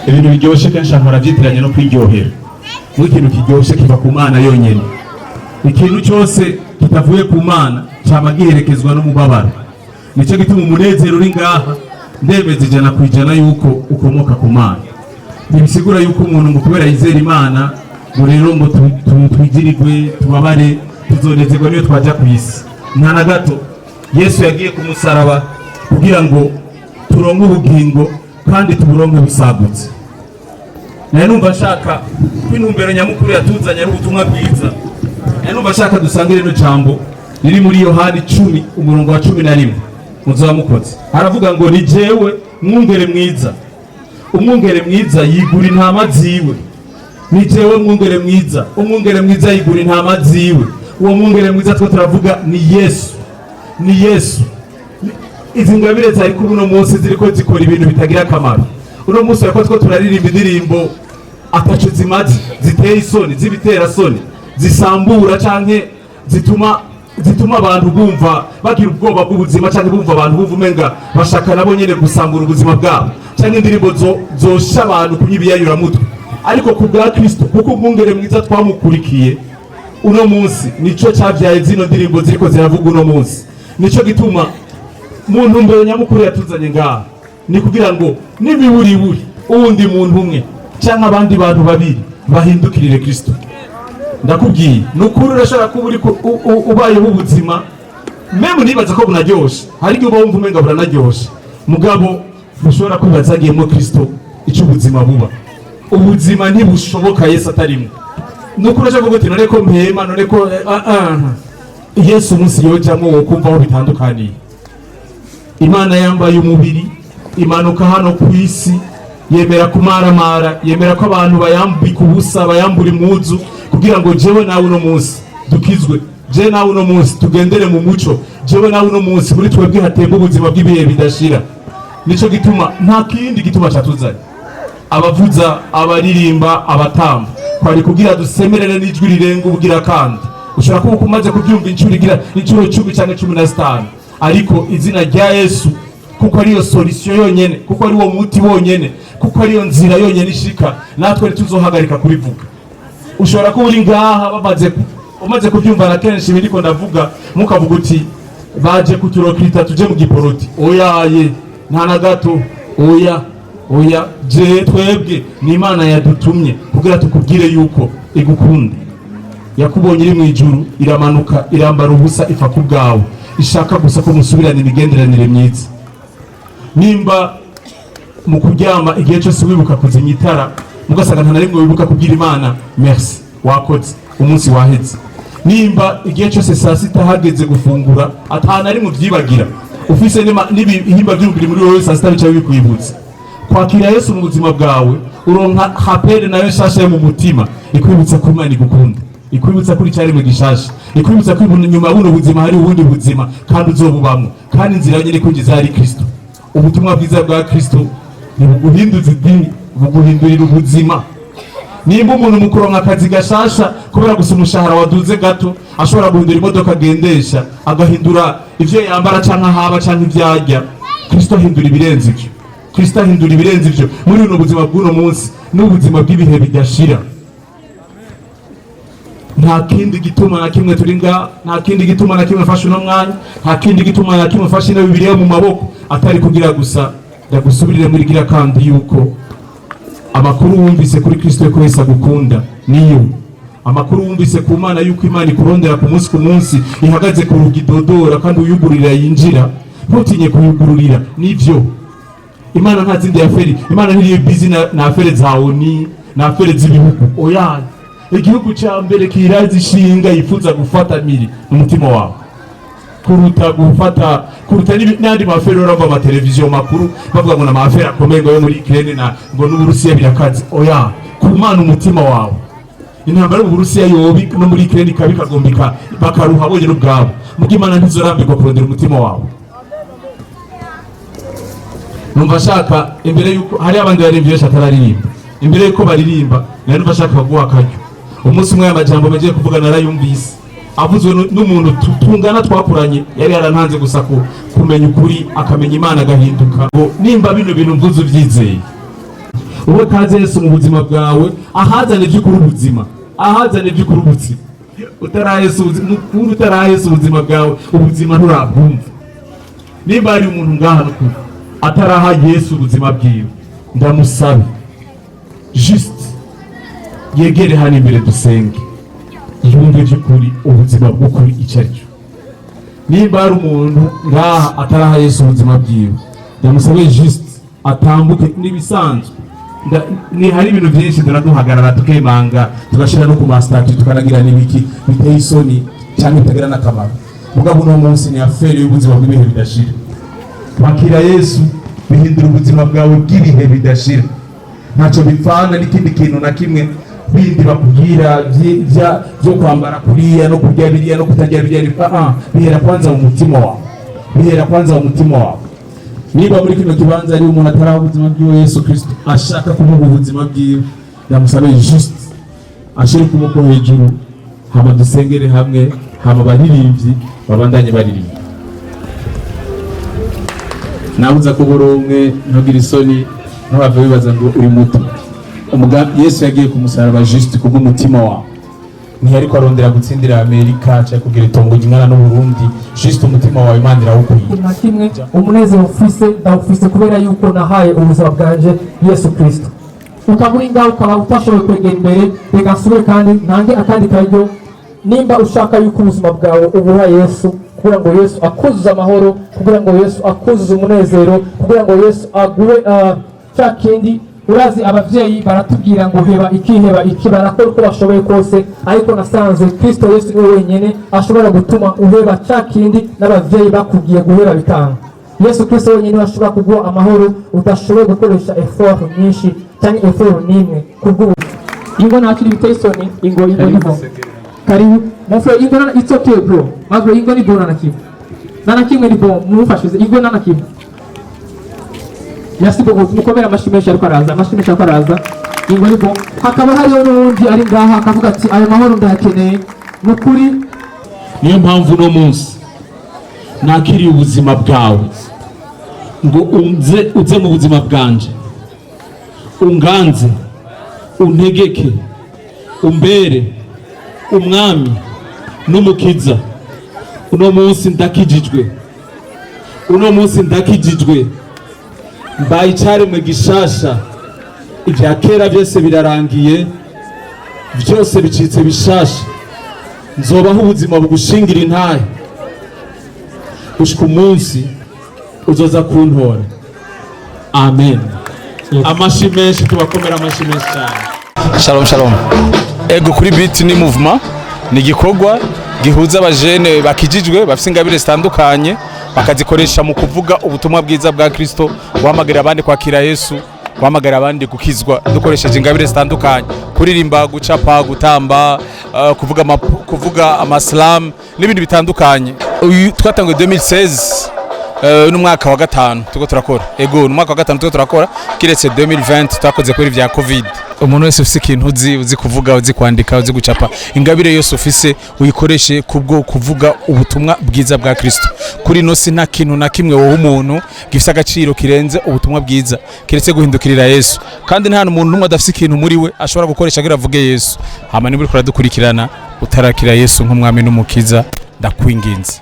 Ibintu biryoshye kenshi abantu barabyitiranya no kwiryohera. Muri ikintu kiryoshye kiva ku Mana yonyine. Ikintu cyose kitavuye ku Mana cyaba giherekezwa n'umubabaro. Nicyo gituma umunezero uri ngaha, ndemeza 100% yuko ukomoka ku Mana. Ntibisigura yuko umuntu ngo kubera yizera Imana ngo rero ngo twigirirwe tubabare, tuzonezerwa niyo twajya ku isi. Nta na gato. Yesu yagiye ku musaraba kugira ngo turonke ubugingo kandi tuburonke busagutse. Nayo numva nshaka ko intumbero nyamukuru yatuzanye ari ubutumwa bwiza. Nayo numva nshaka dusange rino jambo riri muri Yohani 10, umurongo wa 11. Muzoba mukoze. Aravuga ngo: "Ni jewe mwungere mwiza. Umwungere mwiza yigura intama ziwe." Ni jewe mwungere mwiza, umwungere mwiza yigura intama ziwe. Uwo mwungere mwiza two turavuga ni Yesu, ni Yesu. Izi ngabire zari kuba uno munsi ziriko zikora ibintu bitagira akamaro. Uno munsi urako two turaririmba indirimbo ataco zimaze, ziteye isoni, z'ibitera soni, zisambura canke zituma abantu bumva bagira ubwoba bw'ubuzima, canke bumva abantu bumva umenga bashaka nabo nyene gusambura ubuzima bwabo, canke indirimbo zosha abantu kunywa ibiyayuramutwe. Ariko ku bwa Kristo, kuko umwungere mwiza twamukurikiye uno munsi, nico cyavyaye zino ndirimbo ziriko ziravuga uno munsi. Nico gituma mu ntumbero nyamukuru yatuzanye ngaha ni kugira ngo n'imiburiburi uwundi muntu umwe cyangwa abandi bantu babiri bahindukirire Kristo. Ndakubwiye, ni ukuri, urashobora kuba uri ubayeho ubuzima même nibaza ko bunaryoshe. Hari igihe uba wumva umenga buranaryoshe, mugabo ntushobora kwibaza agiyemo Kristo icyo ubuzima buba. Ubuzima ntibushoboka Yesu atarimo. Ni ukuri, urashobora kuvuga uti: "None ko mpema, none ko Yesu umunsi yojamwo wo kumva aho bitandukaniye." Imana yambaye umubiri, imanuka hano ku isi, yemera kumaramara, yemera ko abantu bayambika ubusa, bayambura impuzu, kugira ngo jewe nawe uno munsi dukizwe, jewe nawe uno munsi tugendere mu muco, jewe nawe uno munsi muri twebwe hatemba ubuzima bw'ibihe bidashira. Nico gituma, nta kindi gituma catuzanye, abavuza, abaririmba, abatamba, kwari kugira dusemerere n'ijwi rirenga ubugira. Kandi ushobora kuba umaze kubyumva inshuro igira inshuro 10 cyangwa 15, ariko izina rya Yesu, kuko ariyo solution yonyene, kuko ari wo muti wonyene, kuko ariyo nzira yonyene ishika, natwe ntituzohagarika kurivuga. Ushobora kuba uri ngaha umaze kubyumva na kenshi ibiriko ndavuga, mukavuga uti: "Baje kuturokirita tuje mu giporoti." Oyaye, nta na gato. Oya, oya. Je twebwe ni Imana yadutumye kugira tukubwire yuko igukunda. Yakubonye iri mu ijuru, iramanuka, irambara ubusa, ifa ku bwawe. Ishaka gusa ko musubirana imigenderanire myiza. Nimba mu kuryama igihe cyose wibuka kuzimya itara, mugasanga nta na rimwe wibuka kubwira Imana: "Merci, wakoze, umunsi waheze." Nimba igihe cyose saa sita hageze gufungura ata na rimwe ubyibagira, ufise n'ibihimba by'umubiri muri wowe, saa sita bica bikwibutsa kwakira Yesu mu buzima bwawe, uronka rappel nayo nshasha yo mu mutima ikwibutsa ko Imana igukunda, ikwibutsa kuri cyaremwe gishasha, ikwibutsa ko inyuma buno buzima hari ubundi buzima kandi uzobubamwo, kandi inzira nyine kwinjiza ari Kristo. Ubutumwa bwiza bwa Kristo ntibuguhinduza idini, buguhindurira ubuzima. Nimba umuntu mu kuronka akazi gashasha, kubera gusa umushahara waduze gato, ashobora guhindura imodoka agendesha, agahindura ivyo yambara canke ahaba canke ivyo arya, Kristo ahindura ibirenze ivyo. Kristo ahindura ibirenze ivyo muri buno buzima bw'uno munsi n'ubuzima bw'ibihe bidashira. Nta kindi gituma na kimwe turi ngaha, nta kindi gituma na kimwe mfashe uno mwanya, nta kindi gituma na kimwe mfashe ino Bibiliya mu maboko, atari kugira gusa ndagusubirire muri gira kandi yuko amakuru wumvise kuri Kristo ko Yesu agukunda niyo amakuru wumvise ku Mana, yuko Imana ikurondera ku munsi ku munsi, ihagaze ku rugi idodora, kandi uyugururira yinjira. Ntutinye kuyugururira. Nivyo, Imana nta zindi affaires. Imana ntiri busy na affaires za ONU na affaires z'ibihugu. Oya, igihugu cya mbere kirazi ishinga yifuza gufata miri umutima wawe kuruta gufata, kuruta n'andi ma affaires. Urumva amateleviziyo makuru bavuga ngo ni ama affaires akomeye, ngo yo muri Ukraine na ngo n'Uburusiya birakaze. Oya, ku Mana umutima wawe. Intambara yo mu Burusiya yobi no muri Ukraine ikaba ikagombika, bakaruha bonyine ubwabo, mugo Imana ntizorambirwa kurondera umutima wawe. Numva ashaka, imbere yuko hari abandi baririmbyi benshi atararirimba, imbere yuko baririmba, nari numva ashaka kuguha akaryo. Umunsi umwe amajambo bagiye kuvuga narayumvise avuzwe n'umuntu tungana, twakuranye, yari yarantanze gusa kumenya ukuri, akamenya Imana, agahinduka. Ngo nimba bino bintu mvuze ubyizeye, Uhe kaze Yesu mu buzima bwawe, ahazana iby'ukuri ubuzima, ahazana iby'ukuri ubuzima. Utaraha Yesu ubuzima, nukuri utaraha Yesu ubuzima bwawe, ubuzima nturabwumva. Nimba hari umuntu ngaha nukuri ataraha Yesu ubuzima bwiwe, ndamusabe juste yegere hano imbere dusenge, yumve by'ukuri ubuzima bw'ukuri icyo ari cyo. Nimba hari umuntu ngaha ataraha Yesu ubuzima bwiwe, ndamusabe juste atambuke. N'ibisanzwe ni hari ibintu byinshi turaduhagarara, tukemanga, tugashyira no ku ma statuts, tukanagira n'ibiki biteye isoni cyangwa bitagira n'akamaro. Mugabo uno munsi ni affaire y'ubuzima bw'ibihe bidashira. Kwakira Yesu bihindura ubuzima bwawe bw'ibihe bidashira. Ntacyo bipfana n'ikindi kintu na kimwe bindi bakubwira byo kwambara kuriya no kurya biriya no kutarya biriya. Bihera kwanza mu mutima wawe, bihera kwanza mu mutima wawe. Niba muri kino kibanza ari umuntu ataraha ubuzima bwiwe Yesu Kristo, ashaka kumuha ubuzima bwiwe, ndamusabe juste ashire ukuboko hejuru, hama dusengere hamwe, hama abaririmbyi babandanye baririmba. Nabuza ko buri umwe, ntugire isoni, ntuhave wibaza ngo uri muto. Yesu yagiye ku musaraba juste kubw'umutima wawe. Ntiyariko arondera gutsindira Amerika cyangwa kugira itongo ryingana n'Uburundi. Juste umutima wawe Imana irawukwiye. Na kimwe, umunezero ufise ndawufise kubera yuko nahaye ubuzima bwanje Yesu Kristo. Ukaba uri ngaho, ukaba utashoboye kwegera imbere, reka nsubire kandi ntange akandi karyo. Nimba ushaka yuko ubuzima bwawe ubuha Yesu, kugira ngo Yesu akuzuze amahoro, kugira ngo Yesu akuzuze umunezero, kugira ngo Yesu aguhe cya kindi urazi abavyeyi baratubwira ngo heba iki, heba iki, barakora uko bashoboye kose, ariko nasanze Kristo Yesu niwe wenyene ashobora gutuma uheba cya kindi n'abavyeyi bakubwiye guheba bikanga. Yesu Kristo wenyine ashobora kuguha amahoro udashoboye gukoresha effort nyinshi cyangwa effort n'imwe kubw'ubu. Ingo ntakiri biteye isoni, ingo, ingo ni bon. Karibu mon frère, ingo na, it's okay bro, my bro, ingo ni bon, nta na kimwe, nta na kimwe, ni bon. Mumufashize, ingo nta na kimwe. Merci beaucoup, mukomere amashyi menshi ariko araza, amashyi menshi ariko araza. Ingo ni bon. Hakaba hariho n'uwundi ari ngaha akavuga ati ayo mahoro ndayakeneye ni ukuri. Niyo mpamvu uno munsi nakiriye ubuzima bwawe ngo unze, uze mu buzima bwanje, unganze, untegeke, umbere umwami n'umukiza. Uno munsi ndakijijwe, uno munsi ndakijijwe, mbaye icyaremwe gishasha. Ibya kera byose birarangiye, byose bicitse bishasha. Nzobaho ubuzima bugushingira intahe gushika umunsi uzoza kuntora. Amen. Amashi menshi, tubakomera amashi menshi cyane. Shalom shalom. Ego, kuri beat ni movement, ni igikorwa gihuza abajene bakijijwe bafite ingabire zitandukanye, bakazikoresha mu kuvuga ubutumwa bwiza bwa Kristo, guhamagarira abandi kwakira Yesu, guhamagarira abandi gukizwa, dukoresheje ingabire zitandukanye: kuririmba, gucapa, gutamba, kuvuga ama slam n'ibindi bitandukanye. Uyu twatanguye 2016, n'umwaka wa gatanu turiko turakora. Ego, n'umwaka wa gatanu turiko turakora, kiretse 2020 twakoze kuri vya Covid. Umuntu wese ufise ikintu uzi kuvuga, uzi kwandika, uzi gucapa, ingabire yose ufise uyikoreshe kubwo kuvuga ubutumwa bwiza bwa Kristo. Kuri ino si nta kintu na kimwe wowe umuntu gifise agaciro kirenze ubutumwa bwiza, kiretse guhindukirira Yesu. Kandi nta muntu n'umwe adafise ikintu muri we ashobora gukoresha kugira avuge Yesu. Hama niba uriko uradukurikirana utarakira Yesu nk'umwami n'umukiza, ndakwinginze.